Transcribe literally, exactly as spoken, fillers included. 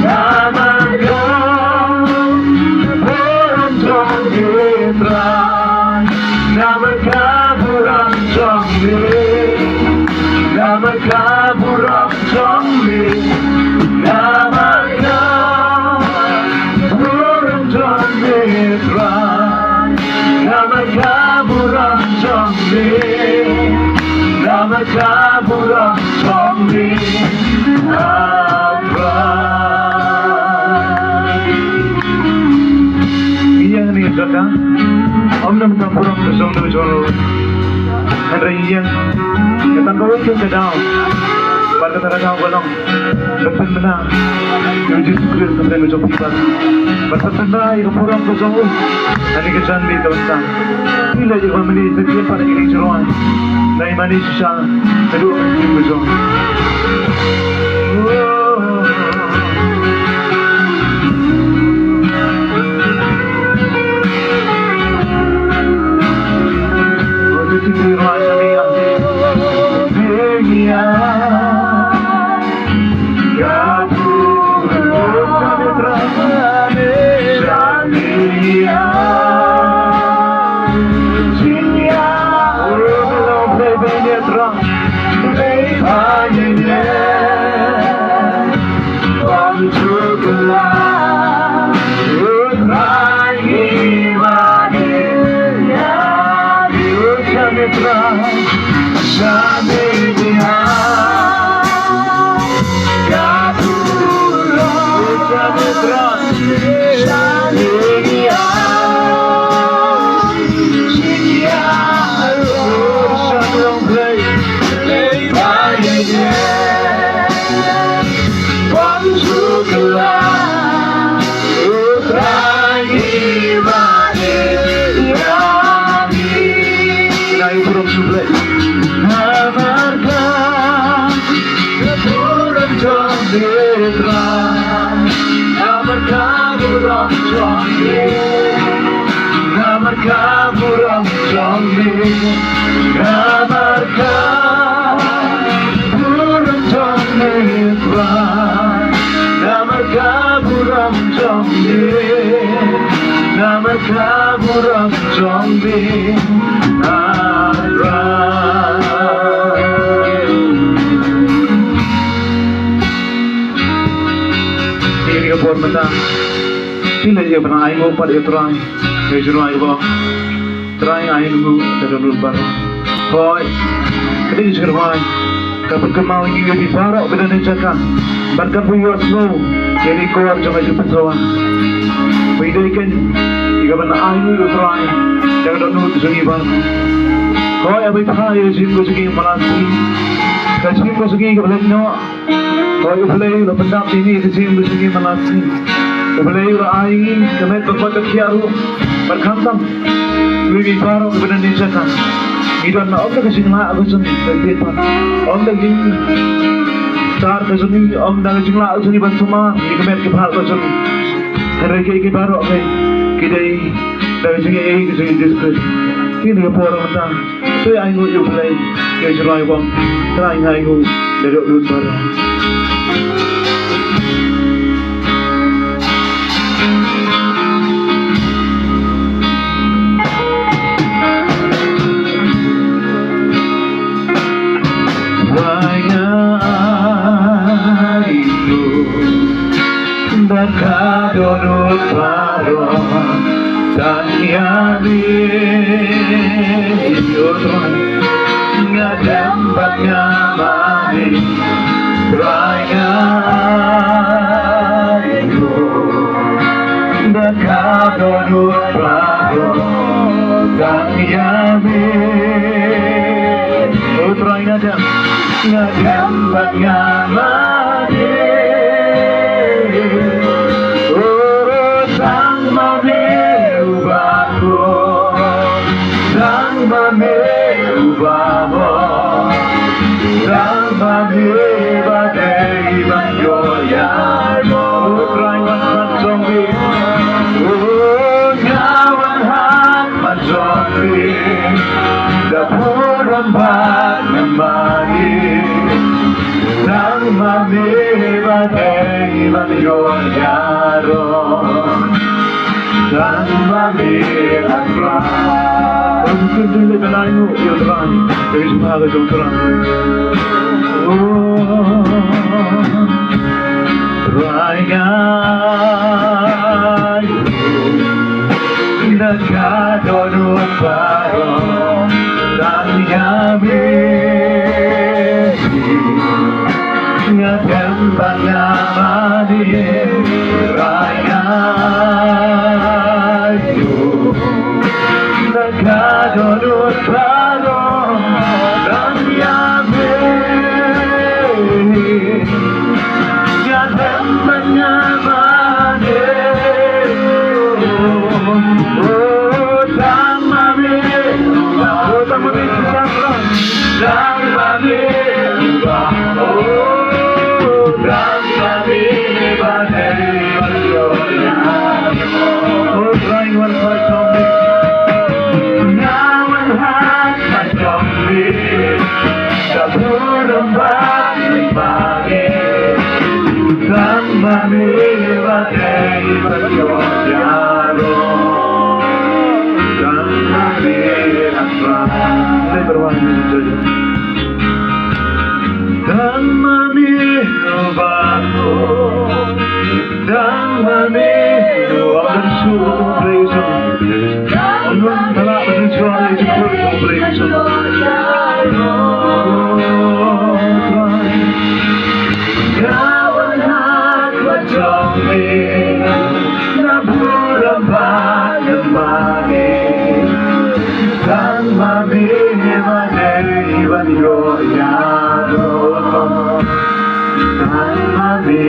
Namar ka burom jong me, Trai. Namar ka burom jong me, namar ka burom jong me, namar ka burom jong me, Trai. Namar ka burom jong me, namar ka burom jong me, ah, Trai. Ïa kane ka jaka, ym don ka burom ka jong u jong u. Hynrei ïa kata ka wei ka daw, bad kata ka daw ka long ban pynbna ïa u Jisu Khrist, u Trai ka jong phi, bad ban pynbna ïa ka burom ka jong u ha kane ka janmiet ka ban sa. Phi leit ïa ka mane, phi leit pat ïa kane ka jingrwai. Nai mane shisha naduh ka jingim ka jong. Namar ka burom jong me, Trai. Namar ka burom jong me, namar ka burom jong me, namar ka burom jong me, Trai. Namar ka burom jong me, namar ka burom jong me, ah, Trai. Ïa kane ka por mynta, phi leit ïa ban ainguh pat ïa u Trai. Ïa u jingrwai ba, Trai, nga ainguh da ka dohnud baroh. Hooid, ka dei ka jingrwai ka pynkynmaw ïa ngi, ïa phi baroh kiba don ha kane ka jaka, bad kan pynïohsngew ïa ka akor jong ka jingpynsawa. Ba ngi dei kein ïa ka ban ainguh ïa u Trai da ka dohnud jong ngi baroh. Hooid, ïa phi, ïa ka jingim ka jong ngi man la ka sngi, ka jingim ka jong ngi kaba leit noh. Hooid, U Blei u la pyndap ïa ngi ka jingim ka jong ngi man la ka sngi. U Blei u la ai ïa ngi ka met ba koit ba khiah ruh. Bad khamtam, ngi baroh kiba don ha kane ka jaka, ngi don ym da ka jinglah ka jong ngi ban thied pat, ym da ka jingstad ka jong ngi, ym da ka jinglah ka jong ngi ban sumar ïa ka met ka phad ka jong ngi. Hynrei kiei kiei baroh ki dei da ka jingaiei ka jong U Jisu Khrist. Kine ki por mynta, to ainguh ïa U Blei, ïa u Trai, ba Trai, nga ainguh da ka dohnud baroh. Trai, nga ainguh da ka dohnud baroh tang ïa me. Ïa u Trai, nga dem bad nga mane, Trai, nga ainguh da ka dohnud baroh tang ïa me. O Trai, nga dem, nga dem bad nga mane. Ïoh ïaroh tang ma me, A Trai. Kum kyntu leh ka lainguh ïa U Trai, ka jingma ka jong U Trai. O Trai, nga ïoh da ka dohnud baroh tang ïa me. Nga dem bad nga mane, Trai, nga ïoh da ka dohnud baroh tang ïa me. Nga dem bad nga mane, o tang ma me, o tang ma me, tang ma me. Tang ma me, o, tang ma me, ba dei ban ïoh ïa. O Trai, nga wan ha jong me. Nga wan ha jong me. Ka burom bad ka jingbatai. Tang ma me, ba dei ban ïoh ïaroh. Tang ma me, A Trai. Tang ma me, ba, tang ma me, ba, Nga wan ha ka jong me, nga burom bad nga mane. Tang ma me, ba dei ban ïoh ïaroh. Tang ma me,